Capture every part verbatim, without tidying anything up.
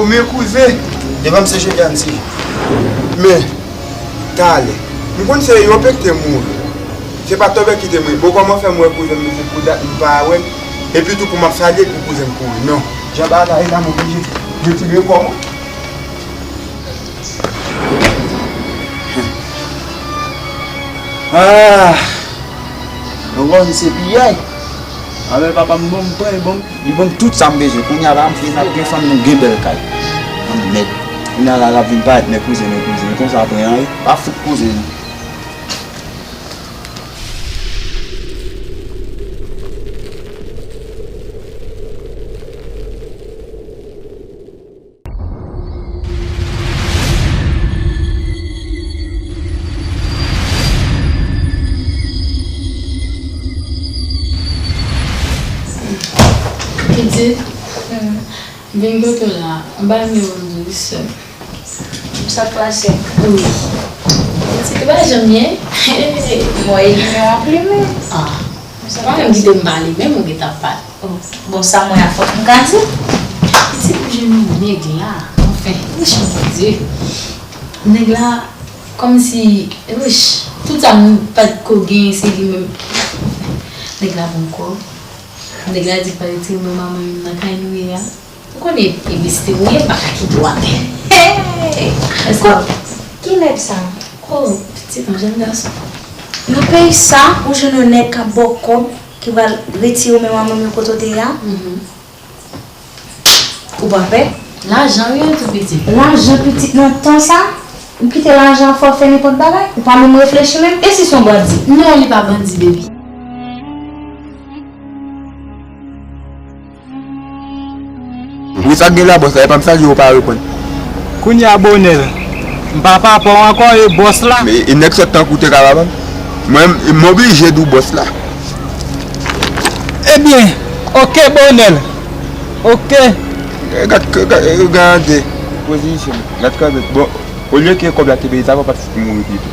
Men kouzen, devan m se Julian se. Men, talè, m konn se yo pek te mouri. Se pa Tòbè ki te mouri. Bon, kòman fè m wè kouzen m depi pou dat m pa wè l? Epi tou pou m ap salye l pou kouzen m kouri. Non. Jan bagay la ye la, m oblije retire kò mwen. Ah! Yon bon se piyay. Anben papa m bon, m pran, bon. Li ban m tout sa m bezwen. Kounye a la, m fin ap gen fanm, nou gen bèl kay. Anmèd. Kounye a la, l ap vin parèt men kouzen, men kouzen. Konsa pran an, wi. Pa fout kouzen, non. Pitit, m vin kote w la, m ba nimewo w di w sè. Sa k pase? Wi. Pitit, ou pa janm byen? Mwen, e nimewo w ap limen. Ah. Sa pa menm kite m pale, menm ou gentan pale. Oh, bon, sa mwen a fòk m ka di. Pitit, m jwenn yon nèg la. Anfen, Bondye. Nèg la, kòmsi, wouch, tout sa m pa t ko gen, se li menm. Nèg la bon kò. Nèg la di pa retire mwen manman youn nan kay nou ye a. Ou konnen, e besti ou ye, m pa ka kite w atè. Hey! Ko, ki nèg sa? Oh, pitit, yon jèn gason. Nan peyi sa, ou jwenn yon nèg k ap ba w kòb, ki pral retire w menm a menm kote w te ye a? Mhm. Ou pa pè? Lajan, wi, yon tou pitit. Lajan pitit nan tan sa? Ou kite lajan fè w fè nenpòt bagay? Ou pa menm reflechi menm? E si se yon bandi? Non, li pa bandi, baby. Wi, sa k gen la, bòs la? E pa m salye w, ou pa reponn. Kounye a, Bonèl, m pa papa w ankò, e bòs la. E, e nèg sòt tankou w te ka papa m? Mwen, m oblije di w bòs la. Ebyen, oke, Bonèl. Oke. E, gad, gad, gade. Pozisyon. Gad kanmenm. Bon, olye ke kòb la te peye, sa fè w pa t fout mouri pito.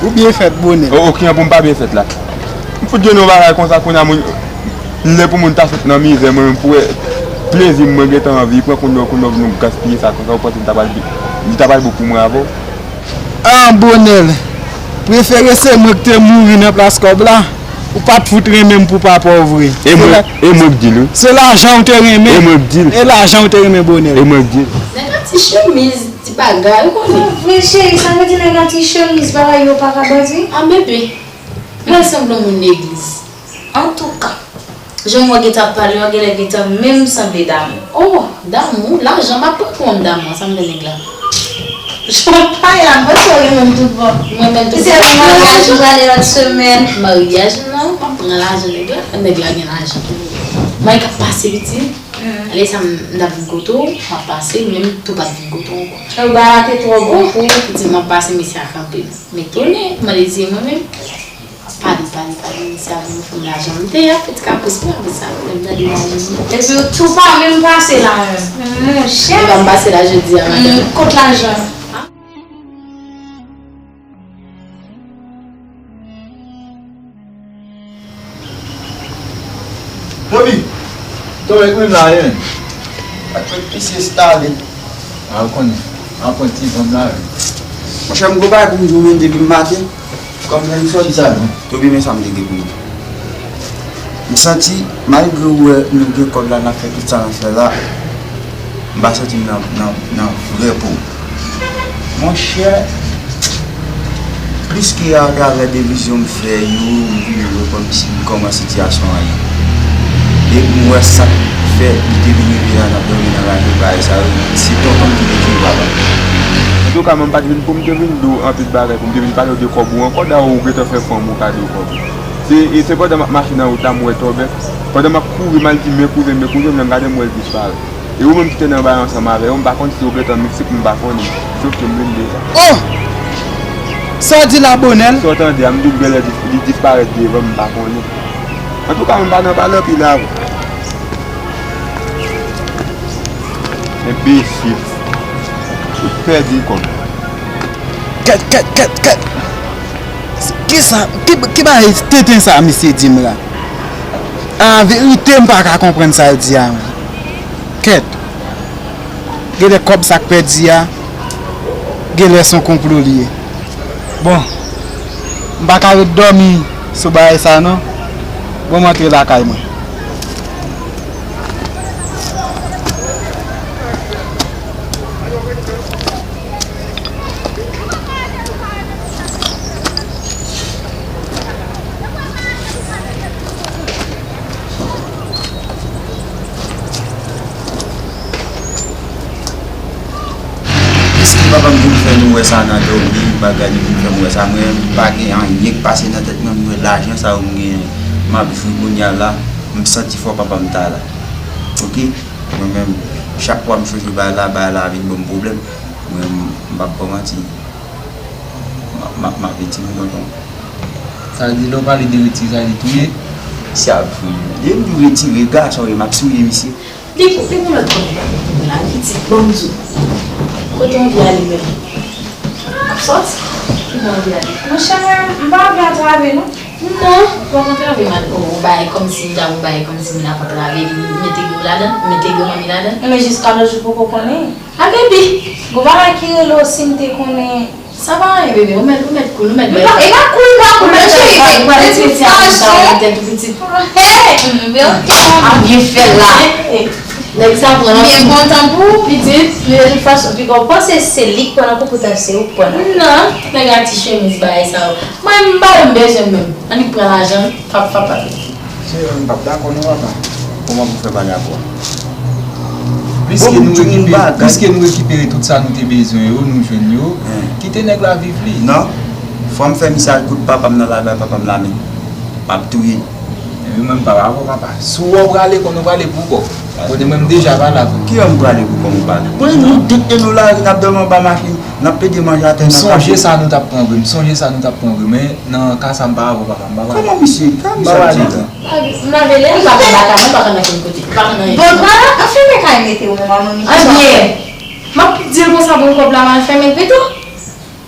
Ou byen fèt, Bonèl. O, o, kijan pou m pa byen fèt la? M fout jwenn yon bagay konsa kounye a, moun, m lè pou moun ta sot nan mizè, mwen menm pou wè plezi m mwen gentan anvi pran kounye a, kounye a nou gaspiye sa konsa, ou panse m ta pral bi-, li ta pral bon pou mwen avè w? Ah, Bonèl, prefere se mwen ki te mouri nan plas kòb la, ou pa t fout renmen m pou papa w vre. E mwen, e mwen k di l, wi. Se lajan w te renmen. E mwen k di l. E lajan w te renmen, Bonèl. E mwen k di l. Nèg la ti chemiz. Ti bagay, ou konnen. Vre, cheri, sa vle di nèg la ti chemiz, bagay yo pa ka bandi? A bebe, mwen sanble yon moun legliz. Antouka, jan mwen gentan ap pale, w genlè gentan menm sanble damou. Oh, damou, lajan, m ap pran pou yon damou ansanm de nèg la. Jan w pale la, mwen sou renmen m tout bon. Mwen menm tout bon. Se pou maryaj ou prale lòt semèn. Maryaj nan, m ap pran lajan nèg la, nèg la gen lajan. Mwen k ap pase piti. Lè sa m, m t ap vin kote w, m ap pase, men m tou pa t vin kote w ankò. Ou ba a te twò bon pou ou. Di m ap pase, mesye a kanpe m. M etone, m mande si se mwen menm. Pale, pale, pale, mesye a vin ofri m lajan m te a, piti kapris mwen, apre sa, lè m tande lajan m. Epi ou tou pa menm pase la menm. Monchè. Ou pa m pase la jodi a, madanm. Kot lajan? Toby! Toby, koumen la, wi, menn? Ak tout misye stale. A, ou konnen. Apranti zanm la, wi. Monchè, m gon bagay pou m di w, menn, depi m maten. Kòm jèn sòt. Kisa, non? Toby, men sa m te gen pou m di. M santi, malgre w wè nou gen kòb la, n ap fè tout sa n ap fè la, m pa santi m nan, nan, nan vrè po. Monchè, pliske atravè de vizyon m fè yo, m vin wè kòmsi kòman sitiyasyon an ye. Depi m wè sa k fè li te vin rive la, n ap dòmi nan lari, bagay sa yo, se tonton m ki te di l, papa. Antouka, mwen m pa t vin pou m te vin di w anpil bagay, pou m te vin pale w de kòb ou ankò, dayè ou gentan fè fanm ou kado kòb. Se, e se pandan m ap mache nan wout la, m wè Tòbè. Pandan m ap kouri, m al di, "Men kouzen, men kouzen m," lè m gade, m wè l disparèt. E ou menm ki te nan bagay ansanm avè yo, m pa konn si yo gentan miksik, m pa konnen. Sof ke m vin deja. Oh! Sa w di la, Bonèl? Sa w tande a, m di w genlè dis-, li disparèt devan m, m pa konnen. Antouka, m pa nan pale anpil avè w. Enbesil. Ou pèdi kòb. Kèt, kèt, kèt, kèt. Kisa, ki, ki bagay tenten sa misye di m la? An verite, m pa ka konprann sa l di a, menn. Kèt. Genlè kòb sa k pèdi a, genlè se yon konplo li ye. Bon, m pa ka ret dòmi sou bagay sa non. Bon, m antre lakay mwen. Piske papa m vin fè nou wè sa nan dòmi, bagay li vin fè m wè sa, mwen m pa gen anyen k pase nan tèt mwen, m wè lajan sa yo m genyen, m ap jwi kounye a la, m santi fò papa m ta la. Oke? Mwen menm, chak fwa m chonje bagay la, bagay la vin ban m pwoblèm. Mwen, m p ap ba w manti. M ap, m ap, m ap retire m tonton. Sa vle di, lè w pale de retire, sa vle di touye? Misye ap touye. Lè m di w retire, gason, e m ap touye misye. Li, li gen lòt kote pou la, pitit, bon, m di w. Kote w anvi ale menm? Ap sòti? Kote w anvi ale? Monchè, m pa anvi antrave, non. Non, ou pa antrave, man. Ou, ou bay kòmsi m ta, ou bay kòmsi m ap antrave, m mete gwo ladan, m mete gwo manmi ladan. Men jiska lòt jou poko konnen. A, baby, gon bagay ki rele w si m te konnen. Sa pa anyen, bebe, ou mèt, ou mèt cool, ou mèt bay. E pa cool, pa cool, non, cheri, men de tout fason. Tèt ou pitit. Hey, bebe, ok. A byen fè la. Nèg sa pran nan. Byen kontan pou ou. Pitit, men de tout fason, piga w panse se li k pran nan kou, poutan se ou k pran nan kou. Non, nèg a ti chemiz bagay sa yo. Mwen, m pa wè m bezwen menm. Annik pran lajan, fap, fap, fap. Senyè, m p ap dakò non, papa. Kòman pou fè pa dakò? Piske nou rekipere, piske nou rekipere tout sa nou te bezwen yo, nou jwenn yo, kite nèg la viv li. Non. Fò m fè misye al koud papa m nan lari bay papa m lamen. M ap touye. Epi mwen m pa avè w, papa. Si w wè w prale, konnen w prale pou kò w. Kote mwen m deja pale avè w. Kilè m prale pou kò m ou pale? Mwen, nou tout de nou lari, n ap dòmi anba machin, n ap pede manje atè nan kafe. M sonje sa nou t ap pran vre, m sonje sa nou t ap pran vre, men nan ka sa m pa avè w, papa, m pa prale. Kòman misye? Kòman misye ap di la? M lave lè, m pa konn lakay mwen, m pa konn ankenn kote. M pa konn anyen. Bon, vwala, anfen, men kay mete w menm a manmi. Ebyen, m ap di l konsa, bon, kòb la, m al fèmen l pito.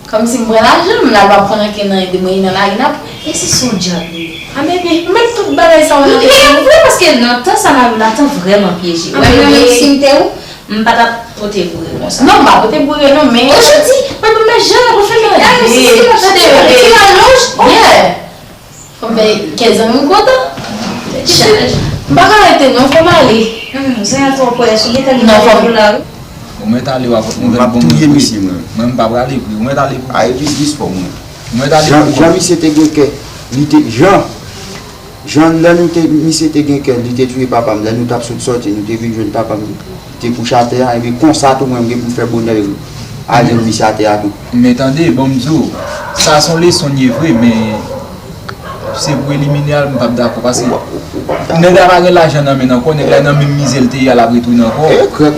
Kòmsi m pran lajan, m la pa pran ankenn anyen de mwen nan lari n ap. E si se yon djab li ye? A, bebe, m met tout bagay sa yo nan tèt mwen. Li vre, paske nan tan sa, Mayoun, la tan vrèman pyeje. Wè, mwen menm, si m te ou, m pa t ap pote boure konsa. Non, m pa pote boure, non, men. Ojodi, mwen, mwen, jan, mwen fè mwen. Tande, bebe. Ti ralonj. Yeah. Fò m fè kè zanmi m kontan. M pa ka rete non, fò m ale. Hmm, zanmi an twò près, ou gentan gen pou la wi. Ou mèt ale, w ap nouvèl bon moun. M ap touye misye, mwen. Mwen, m pa prale vre, ou mèt ale vre. A, epi dis fò mwen. Ou mèt ale vre. Jan, jan misye te gen kè, li te, jan, jan lè nou te, misye te gen kè, li te touye papa m, lè nou t ap sot sòti, nou te vin jwenn papa m, li te kouche atè a, ebyen konsa tou, mwen, m gen pou m fè bonè, ale misye atè a tou. Men tande, bon, m di w, sa se yon leson l ye vre, men se preliminè a, m p ap dakò, paske nèg la pa gen lajan nan men l ankò, nèg la nan menm mizè l te ye a, l ap retounen ankò.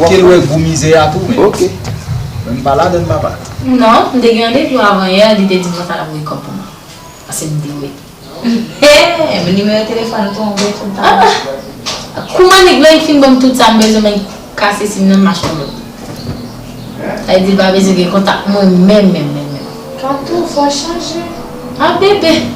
Ke l wè gou mizè a tou, men. Mwen, m pa ladann, papa. Non, m te gen randevou avan yè, li te di m konsa l ap voye kòb pou mwen. Paske m te wè. Hey, nimewo telefòn tonbe tout a. Ah, kouman nèg la fin ban m tout sa m bezwen, men kase sim nan mach nan lòt. Sa vle di l pa bezwen gen kontak mwen menm, menm, menm, menm. Kato, fò chanje. Ah, bebe.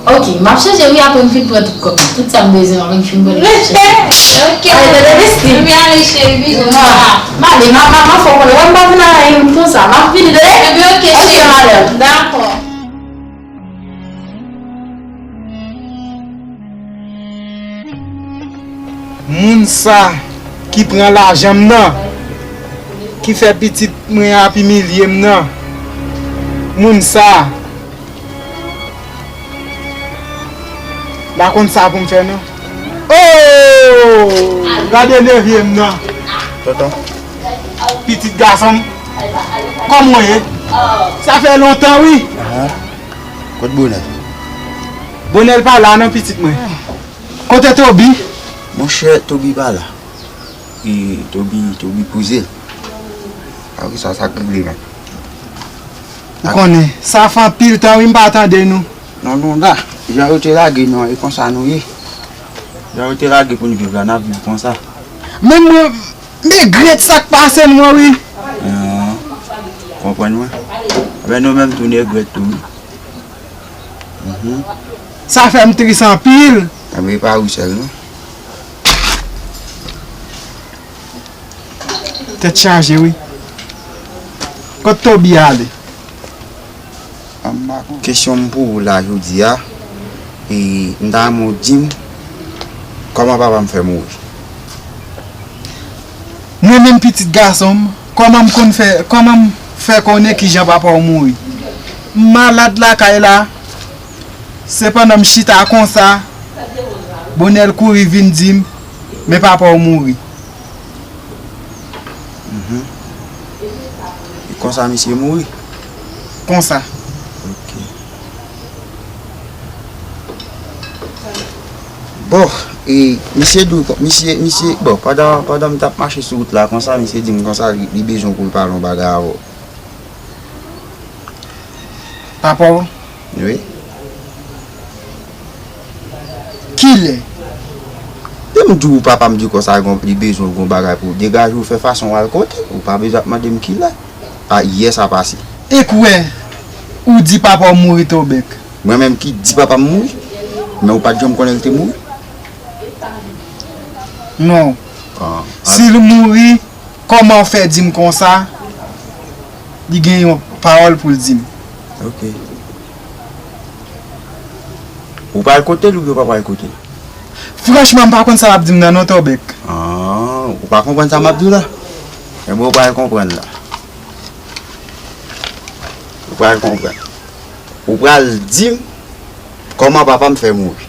Ok, m ap chanje wi, apre m fin pran tout kòb. Tout sa m bezwen, apre m fin pran l, m ap chanje. Ok. Alè, bebe, besti. M ale, cheri, bizou. M ale, m ap, m ap, m ap fè w konnen. Wè m pa vin a anyen konsa. M ap vini, tande? Ebyen, ok, cheri. Ok, madam. Dakò. Moun sa ki pran lajan m nan, ki fè pitit mwen ap imilye m nan, moun sa, m pa konn sa pou m fè non. Oh! Gade nevye m nan. Tonton. Pitit gason m. Kòman w ye? Sa fè lontan wi. Ahan. Kot Bonèl? Bonèl pa la non, pitit mwen. Kote Toby? Monchè, Toby pa la. E Toby, Toby poze l. Apre sa, sa k regle menm? Ou konnen, sa fè anpil tan wi m pa tande nou. Non, nou la. Jan yo te lage nou an, e konsa nou ye. Jan yo te lage pou n viv la, n ap viv konsa. Men mwen, m regrèt sa k pase m nan wi. Ah, konprann mwen. Ebyen, nou menm tou, n regrèt tou wi. Mhm. Sa fè m tris anpil. Ebyen, e pa ou sèl non. Tèt chaje wi. Kot Toby ale? Kesyon m pou ou la jodi a, e m ta renmen w di m kòman papa m fè mouri. Mwen menm pitit gason m, kòman m konn fè, kòman m fè konnen kijan papa w mouri? M malad lakay la, se pandan m chita konsa, Bonèl kouri vin di m, men papa w mouri. Mhm. E konsa misye mouri? Konsa. Ok. Bon, e misye di w, misye, misye, bon, pandan, pandan m t ap mache sou wout la, konsa, misye di m konsa, li, li bezwen pou l pale yon bagay avè w. Papa w? Wi. Kilè? Lè m di w papa m di konsa, li gon, li bezwen yon bagay pou degaje w, fè fason w al kote, ou pa bezwen ap mande m kilè. A, yè sa pase. E kwè, ou di papa w mouri Tobèk? Mwen menm ki di papa m mouri? Men ou pa t janm konnen l te mouri? Non. Ah, si l mouri, kòman w fè di m konsa? Li gen yon pawòl pou l di m. Ok. Ou pral kote l oubyen ou pa pral kote l? Franchman, m pa konn sa l ap di m nan non, Tobèk. Ah, ou pa konprann sa m ap di w la? Enben, ou pral konprann la. Ou pral konprann. Ou pral di m kòman papa m fè mouri.